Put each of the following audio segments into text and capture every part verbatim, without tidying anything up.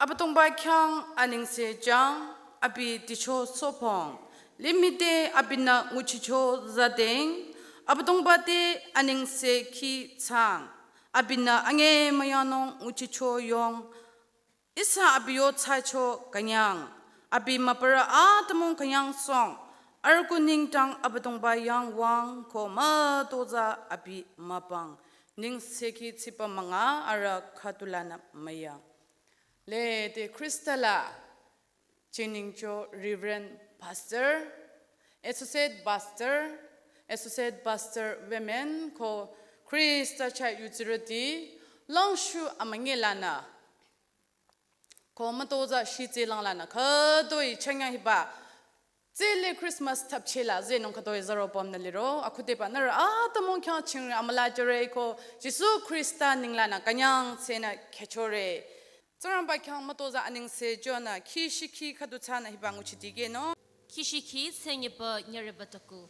Abüdongba khyang anengse jang, abi dicho sopong. Limih te abinü nguchicho zadeng, Abüdongba te anengse khi tsang. Abinü ange müyanung nguchicho yong. Ihsa abi yo tsacho künyang. Abi mübürü atümung künyang song. Arüku nengdang Abüdongba yang wüng ko mütozah abi mübüng. Nengsekhi tsipa münga arüh khüdulanü müyang. Lede Khrista la chiningcho Reverend Pastor, Associate Pastor, Associate Pastor Women ko Khrista chah yutsirüti, longshu amünyi lanü ko mütozah shitsi langlanü khütoi chünye hiba tsele Christmas thapcheh la zenung khütoi zaro pümnü liro, akhudeba nührü atümung khyang chingri amüla jüre ko Jisu Khrista nenglanü künyang tsenü khechore. Tsingrangba khyang mütozah anengse jonü kishikhi khüdu tsünü hiba nguchi dikehnung. Kishikhi tsenyiba nyireba taku.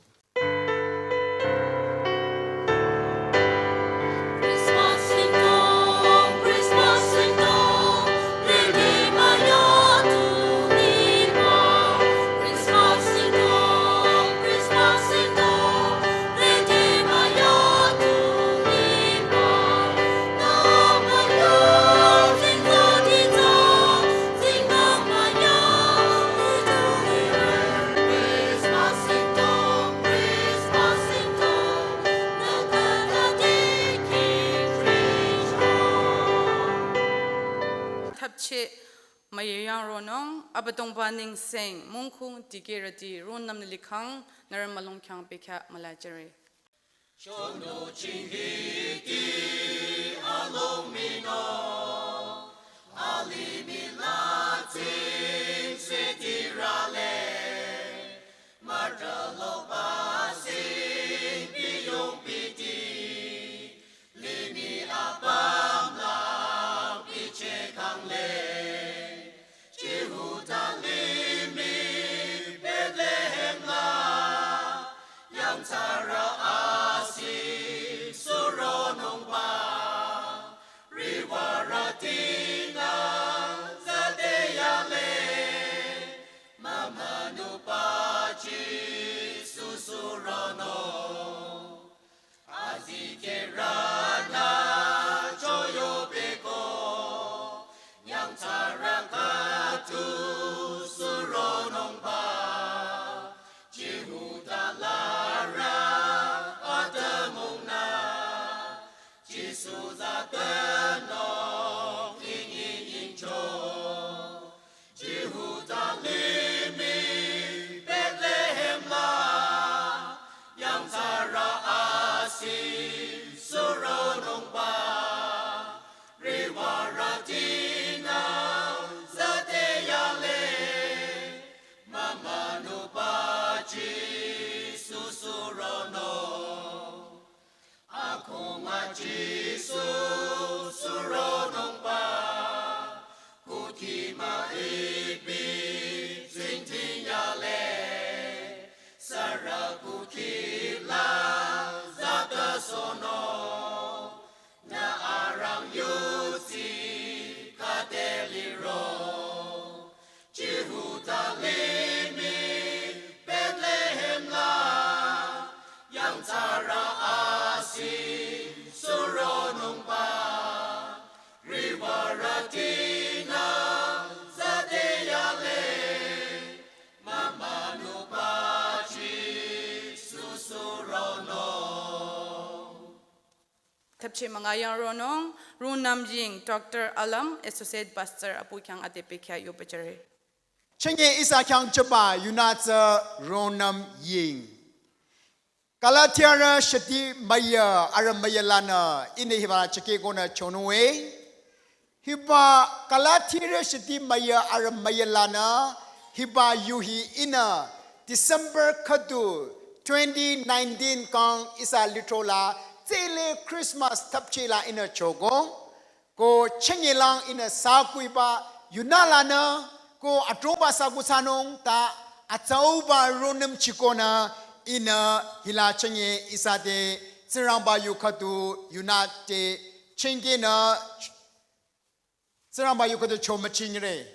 Thapcheh müyeyang ronung, Abüdongba nengseng mungkung dikehrüti rungnüm likhang nührü mülung khyang bekhyah müla jüre. Chono chinghiti along mino, alimih la tsingse tirale, mütralo basing piyong piti, limih apüm lang picheh kangle. Jihuda limih Bethlehem la, yangthsarü asing suronungba, riwürütinü züdeyale, mümünuba Jisu suronung. Azikehrünü choyobeko, yangthsarü khüdu suronungba, Jihuda larü atümungnü, Jisu zatenung ingi incho. Jihuda limih Bethlehem la, yangthsarü asing suronungba, riwürütinü züdeyale, mümünuba Jisu suronung. Akhunga Jisu suronungba, kuthsi müipi tsingdhing yale, sürü kuthsi la zütasono, nü arang yudsi khüde liro. Jihuda limih Bethlehem la, yangthsarü asing suronungba, riwürütinü züdeyale, mümünuba Jisu suronung. Thapcheh münga yang ronung, rungnüm ying Doctor Alam, Associate Pastor apu khyang ade bekhyah yoba jüre. Chünye ihsa khyang jüba yunü tsü rungnüm ying. Galatiarü shiti müya arü müya lanü ihnü hiba chekehkonü chonung we. Hiba Galatiarü shiti müya arü müya lanü hiba yu hi ihnü December khüdu twenty nineteen kang ihsa lithro la tsele Christmas thapcheh la ihnü choko. Ko chünye lang ihnü sakuiba yunü lanü ko atroba saku thsanung ta atsauba rungnüm chikonü ihnü hila chünye ihsa te Tsingrangba yu khüdu yunü te chingkinü Tsingrangba yu khüdu cho müchingre.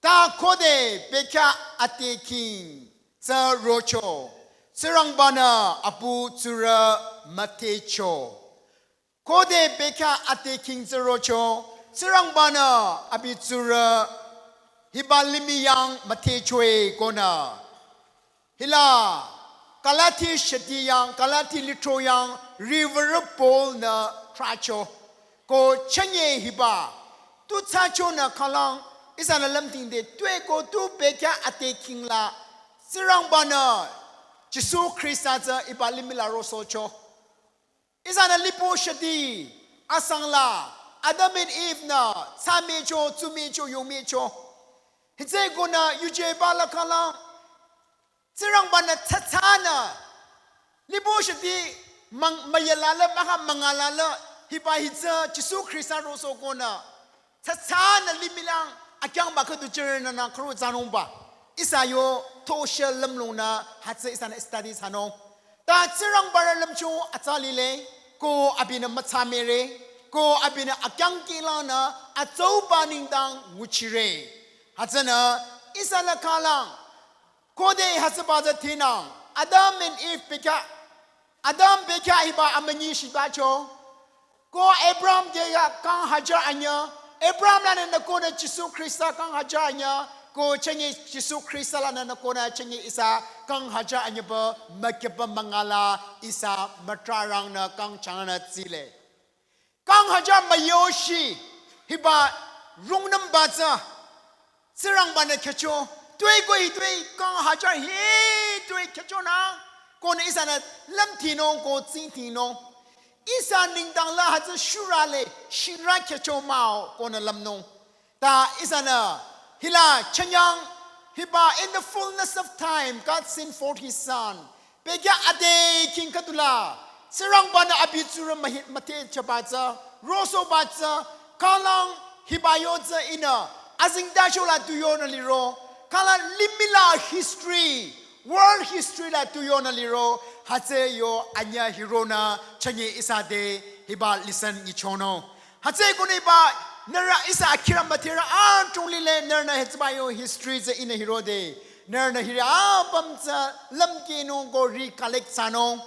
Ta khode bekhyah ade king tsü rocho. Tsingrangba-nü apu tsurü müdhecho. Khode bekhyah ade king tsü rocho. Tsingrangba-nü abi tsurü hiba limih yang müdhechoe konü. Hila Galati shati yang, Galati lithro yang, riwürü Paul-nü trahcho. Ko chünye hiba, tu thsachonü khülang, ihsanü lümtingde, tuepü ko tu bekhyah ade king la, Tsingrangba-nü, Jisu Khrista tsü hiba limih la rosohcho. Ihsanü lipo shati asang la, Adam and Eve-nü thsamücho, tsumücho, yomücho. Hütsükonü yujeba la khülang, Tsingrangba-nü thsatsanü, lipo shati mang, müyalala, maha müngalala, hiba hitsü, Jisu Khrista rosohkonü, thsatsanü limih lang, akyangba khüdu jürenü nü khürü thsanungba. Ihsa yo, thoshe lümlongnü, hütsü ihsanü study thsanung. Ta Tsingrangba-rü lümcho atsa lile, ko abinü müthsamüre, ko abinü akyangkehlanü atsauba nengdang nguchire. Hütsünü ihsa la khülang, khode hütsüba tsü thinang, Adam and Eve bekhyah, Adam bekhyah hiba amünyi shibacho, ko Abraham khyang kang hajar anyüh, Abraham lanü nü konü Jisu Khrista kang hajar anyüh, ko chünye Jisu Khrista lanü nü konü chünye ihsa kang hajar anyühba mükyüba müngala ihsa mütrahrangnü kang changnü tsile. Kang hajar müyoshi hiba rungnümba tsü Tsingrangba-nü khyücho, tuepü ko hi tue kang hajar hi tue khyüchonü, konü ihsanü lümtinung ko tsingtinung. Ihsa nengdang la hütsü shurü le, shirü khyücho mah-o konü lümnung. Ta ihsanü, hila chünyang, hiba in the fullness of time, God sent forth his son. Bekhyah ade king khüdula, Tsingrangba-nü abi tsurü mühi-, müdhechaba tsü, rosohba tsü, khülang hiba yo tsü ihnü, azengtacho la tu yonü liro, khüla limih la history, world history la tu yonü liro, hütsü yo anyüh hironü, chünye ihsa te, hiba lesson nyichonung. Hütsükonü hiba, nührü ihsa akira müdherü adrong lile, nührünü hütsüba yo history tsü ihnü hirode. Nührünü hiri apüm tsü lümkehnung ko recollect thsanung.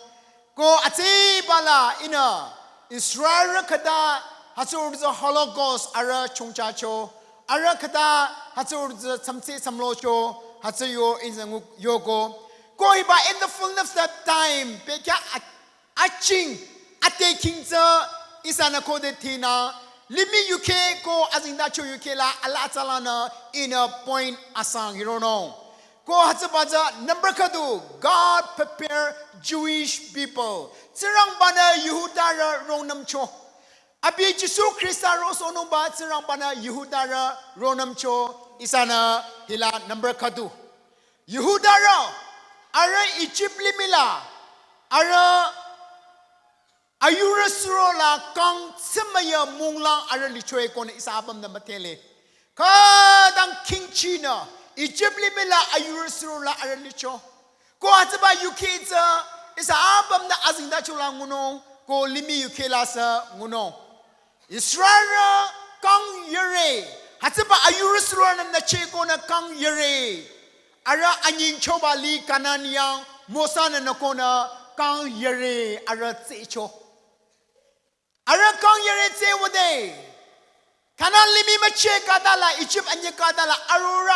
Ko hütsüba la ihnü Israelrü khüta hütsürü tsü Holocaust arüh chongchacho. Arüh khüta hütsürü tsü thsamtse thsamlocho. Hütsü yo ihnü ngu yoko. Ko hiba in the fullness of time, bekhyah a- aching, ade king tsü ihsanü khode thinü, limih yukheh ko azengtacho yukheh la ala atsalanü ihnü point asang hironung. Ko hütsüba tsü number khüdu, God prepare Jewish people. Tsingrangba-nü Jihudarü rungnümcho. Abi Jisu Khrista rosohnungba Tsingrangba-nü Jihudarü rungnümcho ihsanü hila number khüdu. Jihudarü, arüh Egypt limih la, arüh ayurü suro la kang tsümüya munglang arüh lichoe konü ihsa apümnü müdhele. Khütang kingchinü, Egypt limih la ayurü suro la arüh licho. Ko hütsüba yukheh tsü, ihsa apümnü azengtacho la ngunung, ko limih yukheh la sü ngunung. Israelrü kang yore, hütsüba ayurü suronü nücheh konü kang yore. Arüh anyingchoba lih Kanan yang Mosa-nü nü konü kang yore arüh tsehcho. Arüh kang yore tsehwüde. Kanan limih mücheh khütala, Egypt anyüh khütala, arorüh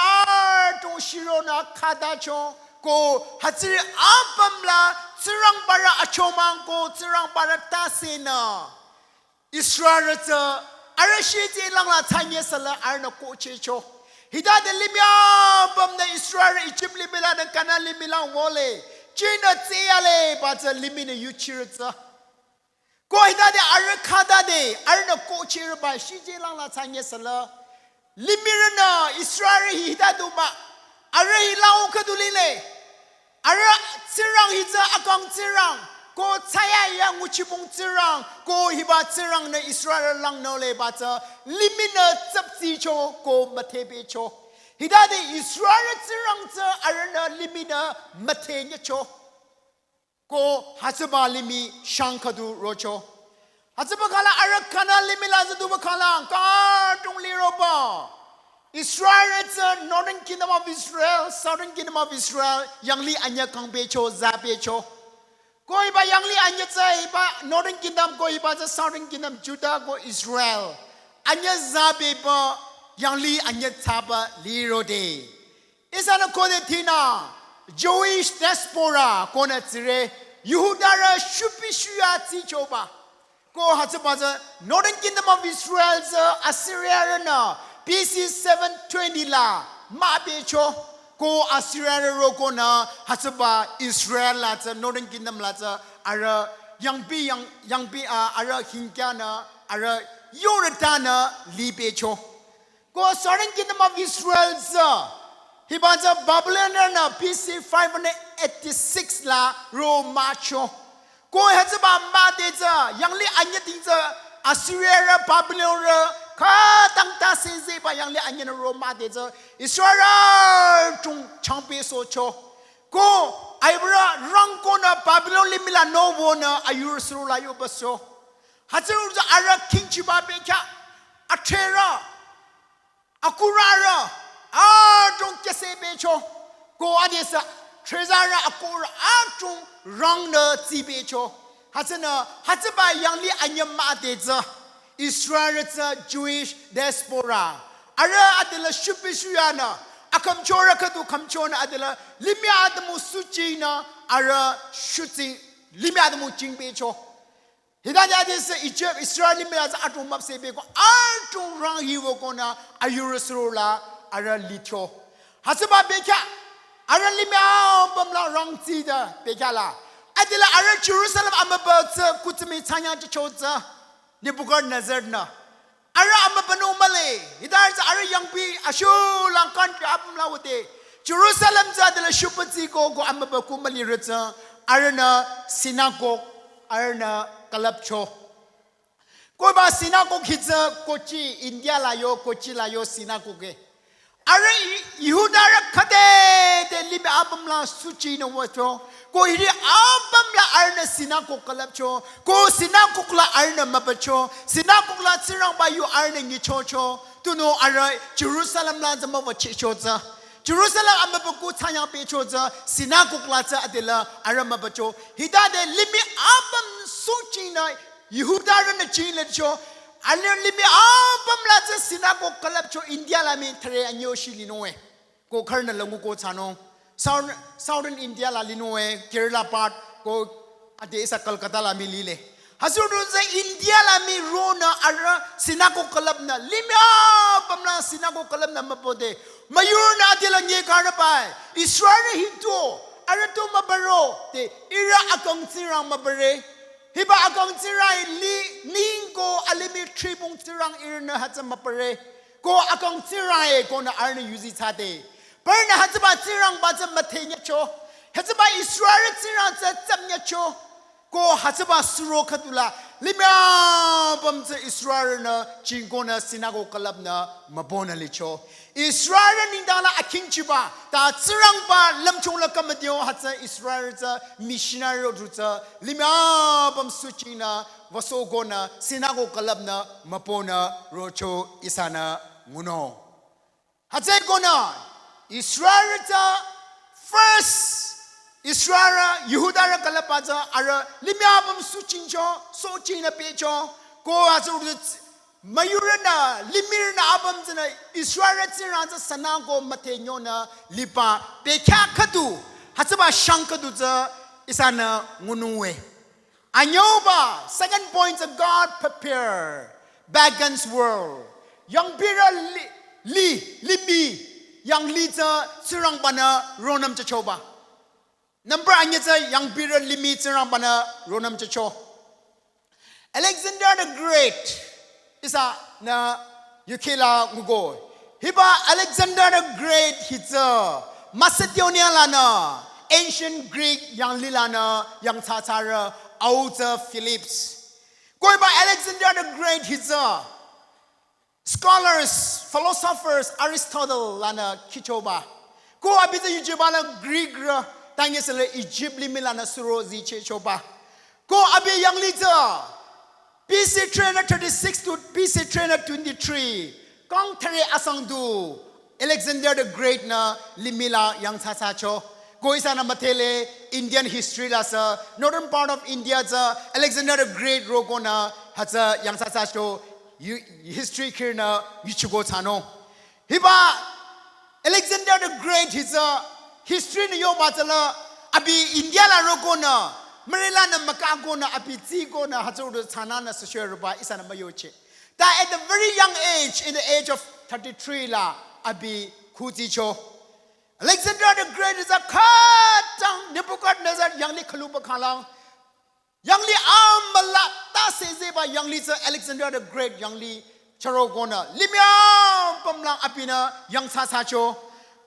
adrong shironü khütacho. Ko hütsüri apüm la Tsingrangba-rü achomang ko Tsingrangba-rü tase nü. Israelrü tsü, arüh shiti langla thsanye süla arühnü kohchehcho. Hitade limih apümnü Israelrü Egypt limih lanü Kanan limih lang wole. Chinü tseyaleba tsü limihnü yuchirü tsü. Ko hitade arüh khütade, arühnü kohchirüba shiti langla thsanye süla. Limihrünü Israelrü hi hita du mah, arüh hi lao khüdu lile. Arüh Tsingrang hi tsü akang Tsingrang, ko thsayahiya nguchibong Tsingrang, ko hiba Tsingrang-nü Israelrü langnüleba tsü, limihnü tsaptsicho, ko müdhebecho. Hitade Israelrü Tsingrang tsü arühnü limihnü müdhenyecho. Ko hütsüba limih shang khüdu rocho. Hütsüba khala arüh Kanan limih la züduba khala, khütang liroba. Israel tsü Northern Kingdom of Israel, Southern Kingdom of Israel, yanglih anyüh kangpehcho, zapehcho. Ko hiba yanglih anyüh tsü hiba Northern Kingdom ko hiba tsü Southern Kingdom, Judah ko Israel. Anyüh zapehba yanglih anyüh thsaba lirode. Ihsanü khode thinü Jewish diaspora konü tsire, Jihudarü shupi shuya tsichoba. Ko hütsüba tsü Northern Kingdom of Israel tsü Assyriarünü B C seven twenty la mübücho. Ko Assyriarü rokonü hütsüba Israel la tsü Northern Kingdom la tsü arüh yangpi yang, yangpi, ah, arüh hingkyanü arüh yoretanü lipehcho. Ko Southern Kingdom of Israel tsü, hiba tsü Babylonianü B C five hundred eighty-six la romücho. Ko hütsüba müde tsü, yanglih anyüding tsü, Assyriarü, Babylonrü, khütang tase zehba yanglih anyünü romüde tsü, Israel chung changpehsohcho. Ko aibürü rangkonü Babylon limih la nowünü ayurü suro la yobasoh. Hütsürü tsü arüh khingchiba bekhyah, atrerü, akurürü, adrong kyüsehpehcho. Ko adesü trezarü akurü adrong rangnü tsipehcho. Hütsünü, hütsüba yanglih anyüh müde tsü, Israel tsü Jewish diaspora. Arüh adela shupi shuyanü, akhümchorü khüdu khümchonü adela limih atümung suchinü, arüh shutsing limih atümung chingpehcho. Hitade adesü Egypt, Israel limih la tsü adrong müpsehpehko, adrong rang hiwükonü ayurü suro la arüh licho. Hütsüba bekhyah, arüh limih apüm la rangtside bekhyah la. Adela arüh Jerusalem amübü tsü kuthsi mii thsanyangchicho tsü Nebuchadnezzarnü. Arüh amübünung mühle, hitade tsü arüh yangpi ashulang country apüm la wüde. Jerusalem tsü adela shupütsiko ko amübü ku mülirü tsü, arühnü synagogue, arühnü külüpcho. Ko hiba synagogue hi tsü Kochi, India la yo, Kochi la yo synagogue e. Arüh Jihudarü khütade limih apüm la suchinü wücho. Ko hiri apüm la arühnü synagogue külüpcho. Ko synagogue la arühnü mübücho. Synagogue la Tsingrangba yu arühnü nyichocho. Tunüo arüh Jerusalem la tsü müwüchicho tsü. Jerusalem amübü ku thsanyangpehcho tsü synagogue la tsü adela arüh mübücho. Hitade limih apüm suchinü Jihudarünü chinglecho, arüh limih apüm la tsü synagogue külüpcho India la mii thüre anyüh shih linung e. Ko khürünü langu ko thsanung. South-, Southern India la linung e, Kerala part, ko ade ihsa Kolkata la mii lile. Hütsürü tsü India la mii ronü arüh synagogue külüpnü, limih apüm la synagogue külüpnü mübüde. Müyurünü adela nyekarüba e, Israel hi tu, arüh tu mübüro, de, ihrü akang Tsingrang mübüre. Hiba akang Tsingrang-i li ningko alimih tribung Tsingrang ihrünü hütsü mübüre. Ko akang Tsingrang-i konü arühnü yuzi thsade. Parünü hütsüba Tsingrangba tsü müdhenyecho. Hütsüba Israel Tsingrang tsü tsümnyecho. Ko hütsüba suro khüdula limih apüm tsü Israelnü chingkonü synagogue külüpnü mübünü licho. Israel nengdang la akhingchiba, ta Tsingrangba lümchung la khümüdeo hütsü Israel tsü missionary ro du tsü limih apüm suchinü wüsohkonü synagogue külüpnü mübünü rocho ihsanü ngunung. Hütsükonü Israel tsü first Israel Jihudarü külüpba tsü arüh limih apüm suchingcho, suchingnü pehcho, ko hütsü müyurünü, limihrünü apüm tsünü Israel Tsingrang tsü synagogue müdhenyonü liba bekhyah khüdu, hütsüba shang khüdu tsü ihsanü ngunung e. Anyüuba, second point tsü God prepare pagan's world. Yangpirü li, li, limih, yanglih tsü Tsingrangbanü ronüm jüchoba. Number anyüh tsü yangpirü limih Tsingrangbanü ronüm jücho. Alexander the Great, ihsanü yukheh la nguko. Hiba Alexander the Great hi tsü Macedonia lanü ancient Greek yanglih lanü yangthsathsarü au tsü Philips. Ko hiba Alexander the Great hi tsü scholars, philosophers, Aristotle lanü khichoba. Ko abi tsü yuchiba la Greekrü, tangesele Egypt limih lanü suro zichehchoba. Ko abi yanglih tsü B C three hundred thirty-six to B C three hundred twenty-three, kang thüre asang du Alexander the Great nü limih la yangthsathsacho. Ko ihsanü müdhele Indian history la sü, northern part of India tsü Alexander the Great rokonü hütsü yangthsathsacho, yu- history khirünü yuchiko thsanung. Hiba Alexander the Great hi tsü history nü yoba tsüla abi India la rokonü, Marila nü mükakonü, abi tsikonü hütsüro thsananü süshürüba ihsanü müyoche. Ta at the very young age, in the age of thirty-three la abi khutsicho. Alexander the Great hi tsü khütang Nebuchadnezzar yanglih khüluba khalang, yanglih amüla ta sezeba yanglih tsü Alexander the Great yanglih chürokonü limih apüm lang abinü yangthsathsacho.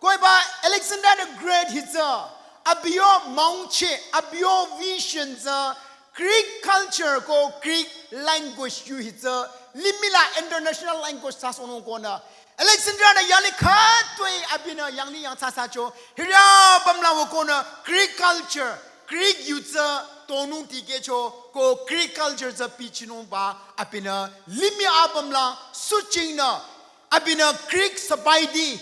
Ko hiba Alexander the Great hi tsü abiyo mungchi, abiyo vision tsü Greek culture ko Greek language yu hi tsü limih la international language thsasohnung konü Alexander nü yanglih khütoi abinü yanglih yangthsathsacho. Hiri apüm lang wükonü Greek culture, Greek yu tsü tonung dikehcho, ko Greek culture tsü bichinungba abinü limih apüm lang suchingnü abinü Greek sabaiti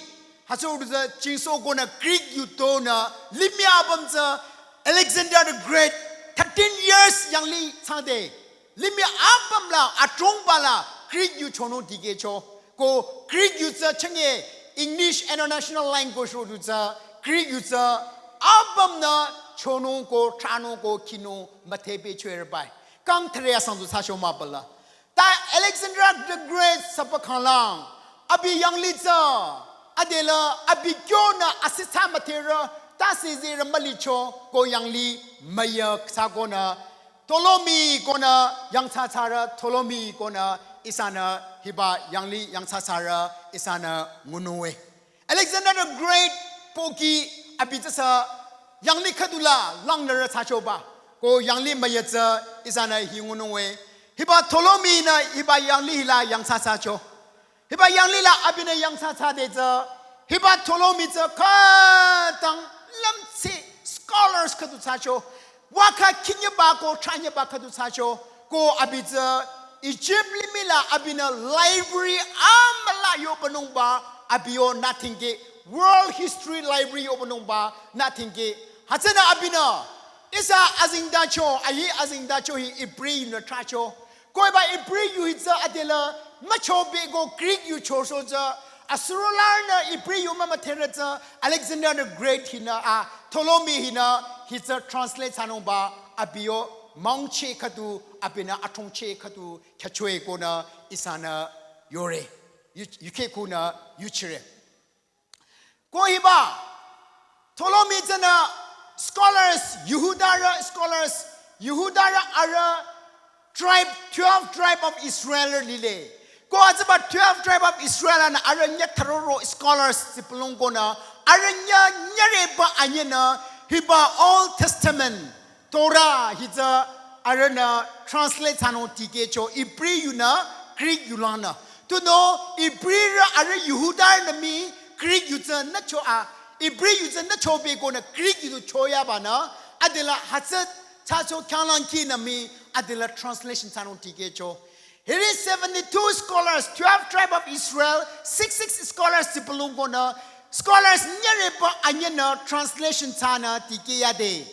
hütsüro tsü chingsohkonü Greek yu tonü limih apüm tsü Alexander the Great thirteen years yanglih thsade, limih apüm la adrongba la Greek yu chonung dikehcho. Ko Greek yu tsü chenge English international language rodu tsü Greek yu tsü apümnü chonung ko tranung ko khinung müdhepehchoerübai. Kang thüre asang du thsacho mübüla. Ta Alexander the Great süba khalang abi yanglih tsü adela abi kyonü asithsa müdherü ta sezerü mülicho, ko yanglih müyü thsakonü Ptolemy konü yangthsathsarü, Ptolemy konü ihsanü hiba yanglih yangthsathsarü ihsanü ngununge. Alexander the Great pohki abi tsüsü yanglih khüdula langnürü thsachoba, ko yanglih müyü tsü ihsanü hi ngununge. Hiba Ptolemy nü hiba yanglih hila yangthsathsacho. Hiba yanglih la abinü yangthsathsade tsü, hiba Ptolemy tsü khütang lümtsi scholars khüdu thsacho. Wükha khinyeba ko tranyeba khüdu thsacho. Ko abi tsü Egypt limih la abinü library amüla yobanungba abiyo nü thingke, world history library yobanungba nü thingke. Hütsünü abinü ihsa azengtacho, ayi azengtacho hi Hebrew yu nü trahcho. Ko hiba Hebrew yu hi tsü adela müchobeko Greek yu chosoh tsü, asurolanü Hebrew yu mümüdherü tsü Alexander the Great hinü, a, Ptolemy hinü hi tsü translate thsanungba abiyo mungchi khüdu, abinü adrongchi khüdu khyüchoe konü ihsanü yore. Yu- yukheh khunü yuchire. Ko hiba Ptolemy tsünü scholars, Jihudarü scholars, Jihudarü arüh tribe, twelve tribe of Israel lile. Ko hütsüba twelve tribe of Israel nü arüh nyü thüroro scholars tsipülung konü arüh nyü nyüreba anyünü hiba Old Testament Torah hi tsü arühnü translate thsanung dikehcho Hebrew yunü Greek yu langnü. Tunüo Hebrew rü arüh Jihudarünü mii Greek yu tsü nücho a, Hebrew yu tsü nüchobekonü Greek yu tu choyabanü, adela hütsü thsacho khyanglang khinü mii adela translation thsanung dikehcho. Hiri seventy-two scholars, twelve tribe of Israel, six six scholars tsipülung konü, scholars nyüreba anyünü translation thsanü dikehyade.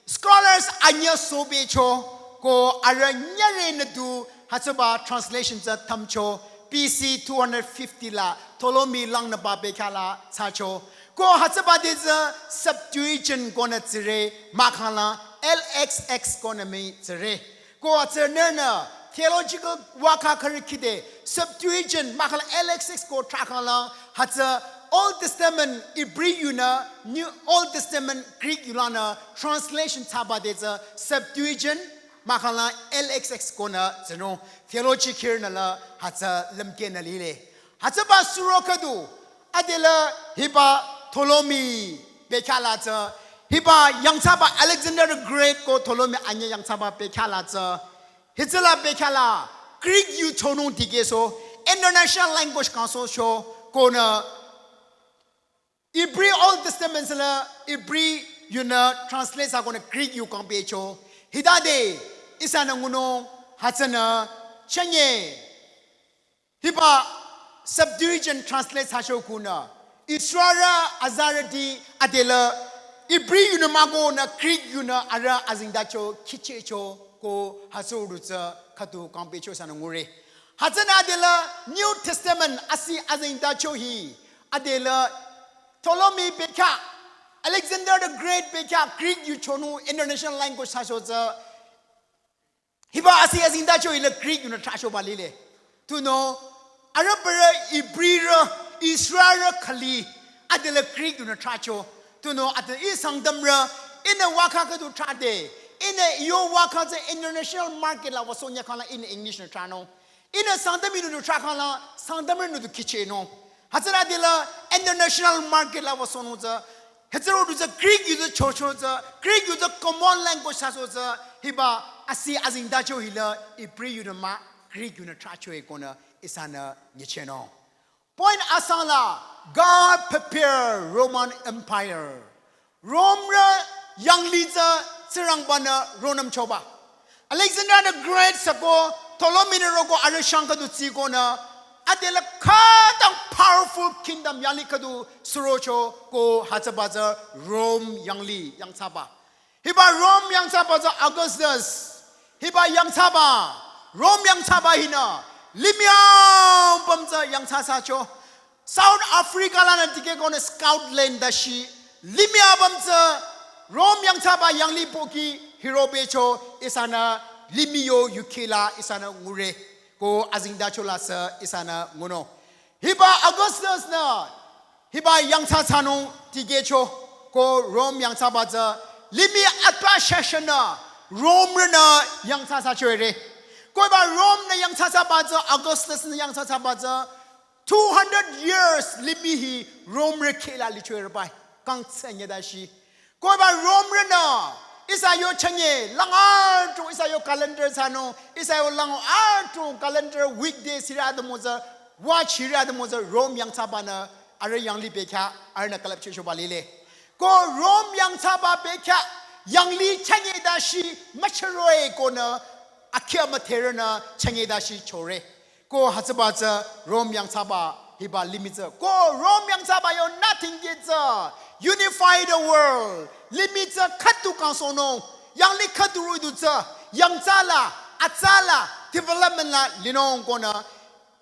Scholars anyü sobecho ko arüh nyürenü du hütsüba translation tsü thümcho B C two hundred fifty la Ptolemy langnüba bekhyah la thsacho. Ko hütsüba te tsü Septuagint konü tsire mahkhang la L X X konü mii tsire. Ko hütsü nührünü theological wükha khürü khide Septuagint mahkhang la L X X ko trahkhang la hütsü Old Testament Hebrew yunü New Old Testament Greek yu langnü translation thsaba te tsü Septuagint mahkhang la L X X konü tsünung theology khürünü la hütsü lümkehnü lile. Hütsüba suro khüdu adela hiba Ptolemy bekhyah la tsü, hiba yangthsaba Alexander the Great ko Ptolemy anyü yangthsaba bekhyah la tsü, hütsüla bekhyah la Greek yu chonung dikehsoh, international language kangsohcho konü Hebrew Old Testament la Hebrew yunü translate thsakonü Greek yu kangpehcho. Hitade ihsanü ngunung hütsünü chünye. Hiba Septuagint translate thsacho kunü, Israel azarüti adela Hebrew yunü mükonü Greek yunü arüh azengtacho kihchicho ko hütsürü tsü khüdu kangpehcho ihsanü ngure. Hütsünü adela New Testament asi azengtacho hi adela Ptolemy bekhyah, Alexander the Great bekhyah Greek yu chonung international language thsacho tsü hiba asi azengtacho hila Greek yunü thrahchoba lile. Tunüo, arüh parü Hebrewrü, Israelrü khali, adela Greek yunü thrahcho. Tunüo, ade i Sangtamrü, ihnü vakha khüdu thrahde, ihnü iyo vakha tsü international market la wüsohnyü khangla ihnü English nü thrahnung. Ihnü Sangtam yunü du thrah khangla, Sangtamrünü du kihchinung. Hütsüla adela international market la wüsohnung tsü, hütsürü du tsü Greek yu tsü chocho tsü, Greek yu tsü common language thsacho tsü, hiba asi azengtacho hila Hebrew yunü mah, Greek yunü thrahcho-e konü ihsanü nyichinung. Point asang la, God prepare Roman Empire. Romerü yanglih tsü Tsingrangba-nü ronümchoba. Alexander the Great süko, Ptolemy-nü roko arüh shang khüdu tsikonü, adela khütang powerful kingdom yanglih khüdu surocho ko hütsüba tsü Rome yanglih yangthsaba. Hiba Rome yangthsaba tsü Augustus. Hiba yangthsaba, Rome yangthsaba hinü, limih apüm tsü yangthsa thsacho. South Africa lanü dikehkonü Scotland tashi, limih apüm tsü Rome yangthsaba yanglih pohki hirobecho ihsanü limih yo U K la ihsanü ngure. Ko azengtacho la sü ihsanü ngunung. Hiba Augustus-nü, hiba yangthsa thsanung dikehcho, ko Rome yangthsaba tsü, limih atpa shashanü, Romerünü yangthsa thsacho-e re. Ko hiba Romenü yangthsa thsaba tsü, Augustus-nü yangthsa thsaba tsü, two hundred years limih hi Romerü kheh la licho-e re bai, kang tsü nyüdashi. Ko hiba Romerünü, ihsa yo chünye, lang adrong, ihsa yo calendar thsanung, ihsa yo lang adrong calendar weekdays hirü atümung tsü, watch hirü atümung tsü, Rome yangthsabanü, arüh yanglih bekhyah, arühnü külüpchehchoba lile. Ko Rome yangthsaba bekhyah, yanglih chünye dashi, müchüro-e konü, akhi amüdherünü chünye dashi chore. Ko hütsüba tsü Rome yangthsaba hiba limih tsü. Ko Rome yangthsaba yo nothing ke tsü. Unify the world. Limih tsü khüdu kangsohnung. Yanglih khüdu roh-i du tsü. Yangthsa la, atsa la, development la linung konü.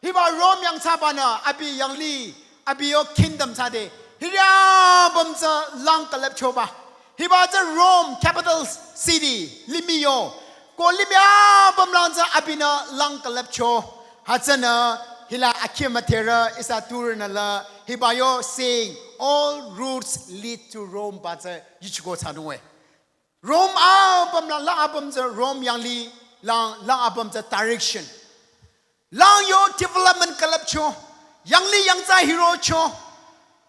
Hiba Rome yangthsabanü abi yanglih, abi yo kingdom thsade. Hirü apüm tsü lang külüpchoba. Hiba tsü Rome capital city, limih yo. Ko limih apüm lang tsü abinü lang külüpcho. Hütsünü hila akhi amüdherü ihsa tsurünü la hiba yo saying, all roads lead to Rome ba tsü yuchiko thsanung-e. Rome apüm lang, lang apüm tsü Rome yanglih lang, lang apüm tsü direction. Lang yo development külüpcho, yanglih yangthsa hirocho.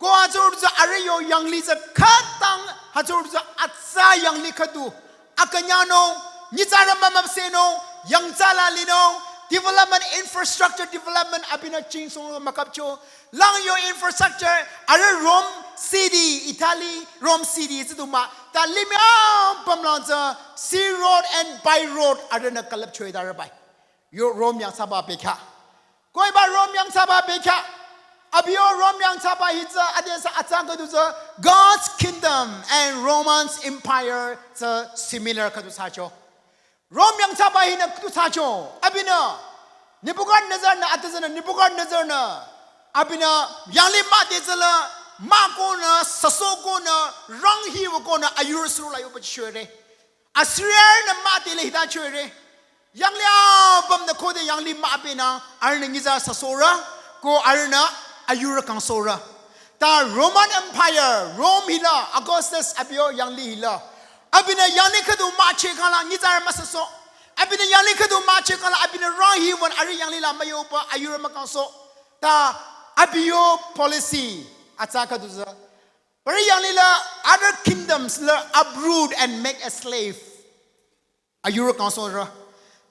Ko hütsürü tsü arüh yo yanglih tsü khütang hütsürü tsü atsa yanglih khüdu. Akünyangnung, nyitsarü mümüpsehnung, yangthsa la linung, development, infrastructure development abinü chingsohng mükapcho. Lang yo infrastructure, arüh Rome City, Italy, Rome City tsü du mah. Ta limih apüm lang tsü sea road and by road arühnü külüpcho-e ta arüh bai. Yo Rome yangthsaba bekhyah. Ko hiba Rome yangthsaba bekhyah. Abi yo Rome yangthsaba hi tsü ade sü atsa khüdu tsü God's kingdom and Roman's empire tsü similar khüdu thsacho. Rome yangthsaba hinü khüdu thsacho. Abinü Nebuchadnezzar-nü atüzünü Nebuchadnezzar-nü abinü yanglih müde tsüla mükonü süsohkonü ranghi wükonü ayurü suro la yoba chore. Assyria-nü müdele hita chore. Yanglih apümnü khode yanglih mübenü, arühnü nyitsarü süsohrü, ko arühnü ayurü kangsohrü. Ta Roman Empire, Rome hila, Augustus abi yo yanglih hila. Abinü yanglih khüdu mücheh khangla nyitsarü müsüsoh. Abinü yanglih khüdu mücheh khangla abinü ranghi wün arüh yanglih la müyoba ayurü mükangsoh. Ta abi yo policy atsa khüdu tsü. Parü yanglih la other kingdoms la uproot and make a slave. Ayurü kangsohrü.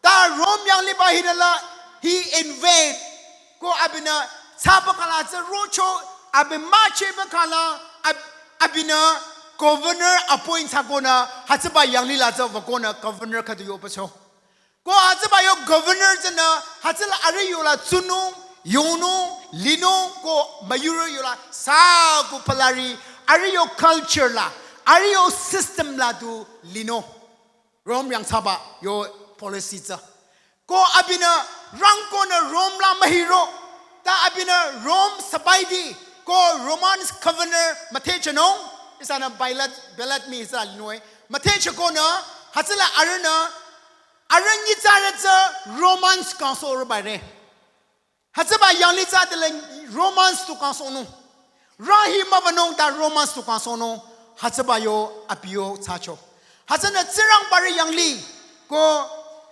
Ta Rome yanglihba hinü la he invade. Ko abinü thsaba khangla tsü rocho abi müchehba khangla ab-, abinü governor appoint thsakonü hütsüba yanglih la tsü wükonü governor khüdu yobacho. Ko hütsüba yo governor tsünü, hütsüla arüh yola tsunung, yonung, linung, ko müyurü yola sa ko palari, arüh yo culture la, arüh yo system la du linung. Rome yangthsaba yo policy tsü. Ko abinü rangkonü Rome la mühiro. Ta abinü Rome sabaidi ko Roman governor müthehchehnung. Ihsanü Pilat, Pilat mi ihsa linung. Müthehchehkonü hütsüla arühnü arüh nyitsarü tsü Romans kangsohrübare. Hütsüba yanglih tsü adela Romans tu kangsohnung. Rang hi mübünung ta Romans tu kangsohnung. Hütsüba yo abi yo thsacho. Hütsünü Tsingrangbarü yanglih ko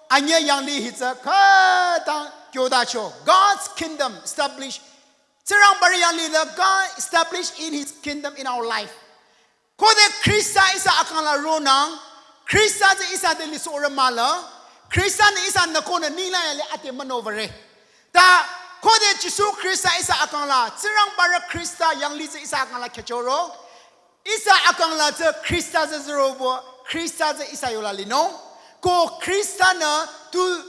anyüh yanglih hi tsü khütang kyodacho. God's kingdom establish. Tsingrangbarü yanglih la God establish in his kingdom in our life. Khode Khrista ihsa akang la ronang, Khrista tsü ihsa te lisohrü mahla, Khrista-nü ihsa nükonü ninglang yale ate münovare. Ta khode Jisu Khrista ihsa akang la, Tsingrangbarü Khrista yanglih tsü ihsa akang la khehchoro, ihsa akang la tsü Khrista tsü zerobo, Khrista tsü ihsa yola linung, ko Khrista-nü tu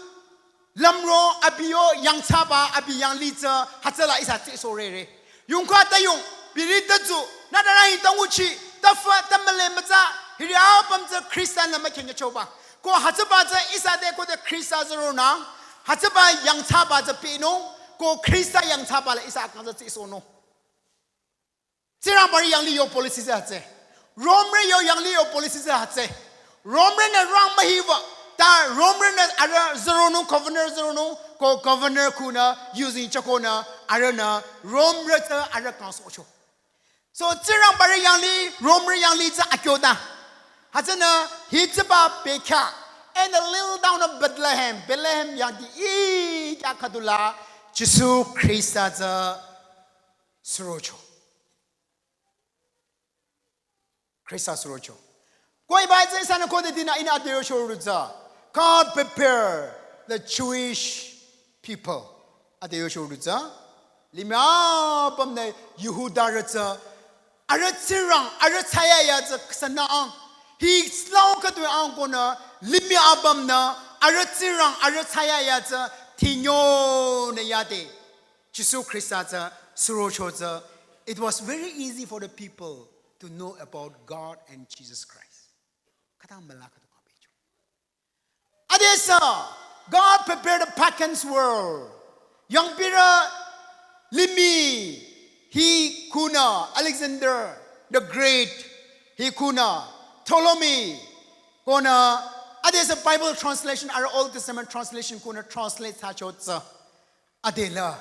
lümro abi yo yangthsaba abi yanglih tsü hütsüla ihsa tsehsohrere. Yongkha ta yong, biri ta tsu, nütara hi ta nguchi, ta fa, ta müle mütsa, hiri apüm tsü Khrista-nü mükhengchoba. Ko hütsüba tsü ihsa te khode Khrista zeronang, hütsüba yangthsaba tsü pehnung, ko Khrista yangthsaba la ihsa akang tsü tsehsohnung. Tsingrangbarü yanglih yo policy tsü hütsü. Romerü yo yanglih yo policy tsü hütsü. Romerünü rang mühiba. Ta Romerünü arüh zeronung, governor zeronung, ko governor kunü using chehkonü arühnü Romerü tsü arüh kangsohcho. So Tsingrangbarü yanglih, Romerü yanglih tsü akyoda. Hütsünü hütsüba bekhyah. In the little town of Bethlehem, Bethlehem yangdi i kya khüdula, Jisu Khrista tsü surocho. Khrista surocho. Ko hiba tsü ihsanü khode dinü ihnü ade yochoro tsü. God prepare the Jewish people. Ade yochoro tsü. Limih apümnü Jihudarü tsü. Arüh Tsingrang, arüh thsayahiya tsü ksanü ang. Hi slang khüdu ang konü, limih apümnü, arüh Tsingrang, arüh thsayahiya tsü, tinyo nü yade. Jisu Khrista tsü surocho tsü, it was very easy for the people to know about God and Jesus Christ. Khütang müla khüdu kabecho. Adesü, God prepared the pagan's world. Yangpirü limih hi kunü Alexander the Great hi kunü Ptolemy kunü adesü Bible translation arüh Old Testament translation kunü translate thsacho tsü. Adela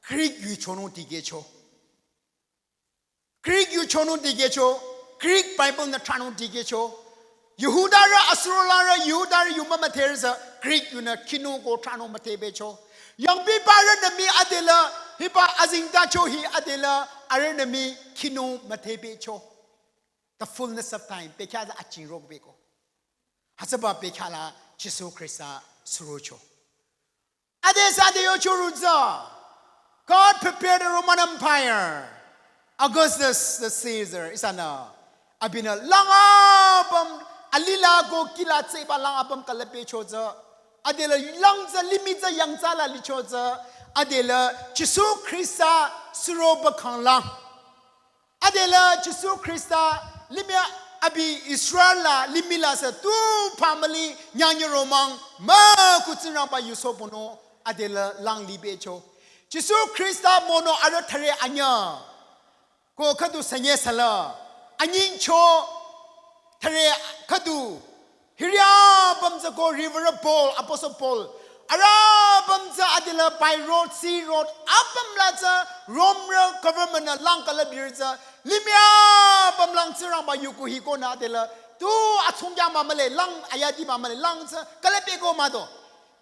Greek yu chonung dikehcho. Greek yu chonung dikehcho, Greek Bible nü thranung dikehcho. Jihudarü asurolarü Jihudarü yu mümüdherü tsü Greek yunü khinung ko thranung müdhebehcho. Yangpibarünü mii adela, hiba azengtacho hi adela, arühnü mii khinung müdhebehcho. The fullness of time, bekhyah tsü achingrokbeko. Hütsüba bekhyah la Jisu Khrista surocho. Adesü ade yochoro tsü. God prepared the Roman Empire. Augustus the Caesar, ihsanü. Abinü lang apüm, alila ko kihla tsüba lang apüm külüpbecho tsü. Adela lang tsü limih tsü yangthsala licho tsü. Adela Jisu Khrista suroba khanglang. Adela Jisu Khrista limih abi Israel la limih la sü tu family nyangnyü romang mükhu Tsingrangba yusohpünung adela lang libecho. Jisu Khrista mono arüh thüre anyüh. Ko khüdu sünye süla. Anyingcho thüre khüdu. Hiri apüm tsü ko Reverend Paul, Apostle Paul. Arüh apüm tsü adela by road, sea road, apüm la tsü Romerü government nü lang külüpdirü tsü. Limih apüm lang Tsingrangba yuku hikonü adela. Tu atsungkya mümüle, lang ayadi mümüle, lang tsü külüpbeko mah do.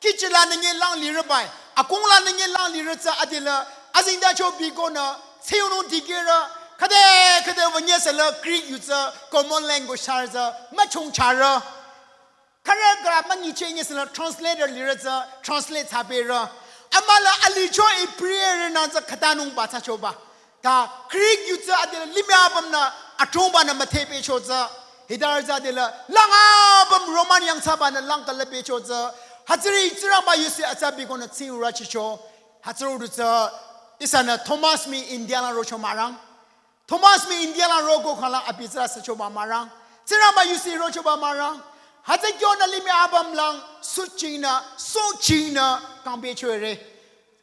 Kichila nünye lang lirü bai. Akungla nünye lang lirü tsü adela. Azengtacho bikonü, tseyunung dikehrü. Khüde, khüde wünye süla Greek yu tsü, common language thsarü tsü, müchung thsarü. Khürü khürü münyicheh nyesüla translator lirü tsü translate thsabehrü. Amüla alicho Hebrew rünü tsü khütanungba thsachoba. Ta Greek yu tsü adela limih apümnü atrongbanü müdhebehcho tsü. Hitarü tsü adela lang apüm Roman yangthsabanü lang külüpbecho tsü. Hütsüri Tsingrangba yusi atsa bikonü tsingyurü chicho. Hütsüri du tsü ihsanü Thomas mi India la rocho mürang. Thomas mi India la roko khala abi tsüla süchoba mürang. Tsingrangba yusi rochoba mürang. Hütsü kyonü limih apüm lang suchingnü, suchingnü kangpehchore.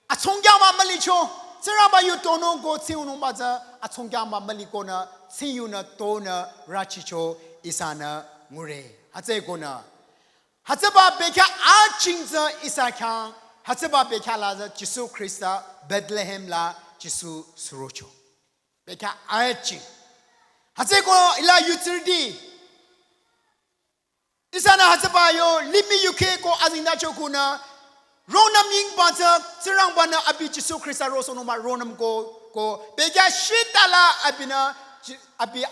Atsongkyama mülicho. Tsingrangba yu tonung ko tsingyunungba tsü atsongkyama mülikonü tsingyunü tonü rüchicho ihsanü ngure. Hütsükonü hütsüba bekhyah aching tsü ihsa khyang, hütsüba bekhyah la tsü Jisu Khrista Bethlehem la Jisu surocho. Bekhyah aching. Hütsüko hila yutsirüti. Ihsanü hütsüba yo limih yukheh ko azengtacho kunü, ronüm yingba tsü Tsingrangbanü abi Jisu Khrista rosohnung mah ronüm ko, ko bekhyah shita la abinü Ji-, abi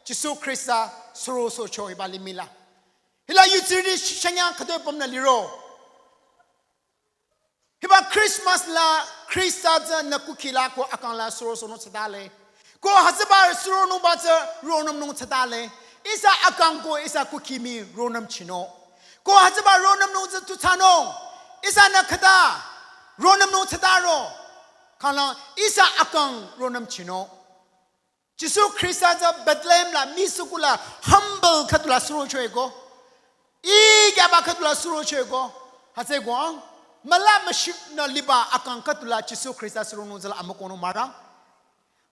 Jisu Khrista surosohcho hiba limih la. Hila yutsirüti shanyang khütoi pümnü liro. Hiba Christmas la Khrista tsü nü kukhi la ko akang la surosohnung thsatale. Ko hütsüba surosohnungba tsü ronümnung thsatale. Ihsa akang ko ihsa kukhi mi ronümchinung. Ko hütsüba ronümnung tsü tu thsanung. Ihsanü khüta ronümnung thsataro. Khanglang ihsa akang ronümchinung. Jisu Khrista tsü Bethlehem la misukula humble khüdula surochoeko. Ikyaba khüdula surochoeko. Hütsüko müla müshipnü liba akang khüdula Jisu Khrista suronung tsüla amükohnung mürang.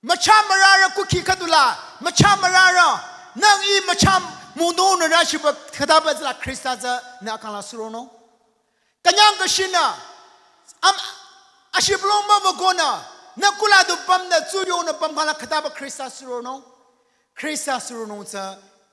Mücha mürarü kukhi khüdula, mücha mürarü, nang i mücha mudonü rüchiba khütaba tsüla Khrista tsü nü akang la suronung. Künyang kashinü, am, ashibülung mübükonü, nü kula du pümnü tsuyonü püm khala khütaba Khrista suronung. Khrista suronung tsü,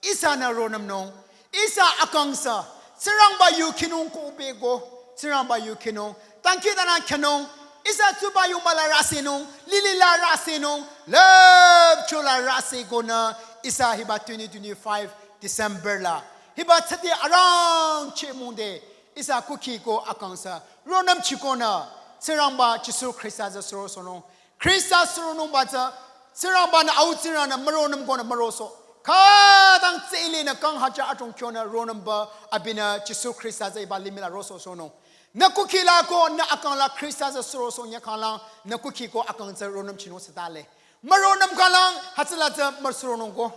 ihsanü ronümnung, ihsa akang sü, Tsingrangba yu khinung ko beko, Tsingrangba yu khinung, tangki dana khinung, ihsa tsuba yungba la rüsinung, lili la rüsinung, lüpcho la rüsikonü, ihsa hiba twenty twenty-five December la, hiba tsüti arangcheh mungde, ihsa kukhi ko akang sü ronümchikonü, Tsingrangba Jisu Khrista tsü surosohnung. Khrista suronungba tsü, Tsingrangbanü au Tsingrang nü müronümkonü mürosoh. Khütang tsü ilinü kang hajar adrong kyonü ronümba abinü Jisu Khrista tsü hiba limih la rosohsohnung. Nü kukhi la ko nü akang la Khrista tsü surosoh nyükhanglang, nü kukhi ko akang tsü ronümchinung thsatale. Müronüm khanglang hütsüla tsü müsuronung ko.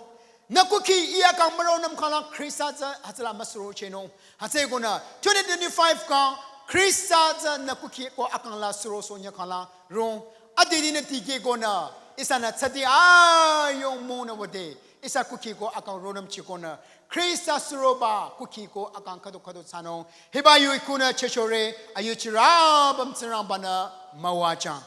Nü kukhi i akang müronüm khanglang Khrista tsü hütsüla müsurochehnung. Hütsükonü twenty twenty-five kang Khrista tsü nü kukhi ko akang la surosoh nyükhanglang rong. Adidinü tikehkonü ihsanü tsüti ayong monü wüde. Ihsa kukhi ko akang ronümchikonü. Khrista suroba kukhi ko akang khüdu khüdu thsanung. Hiba yu ikunü chechore ayuchirü apüm Tsingrangbanü müwajüng.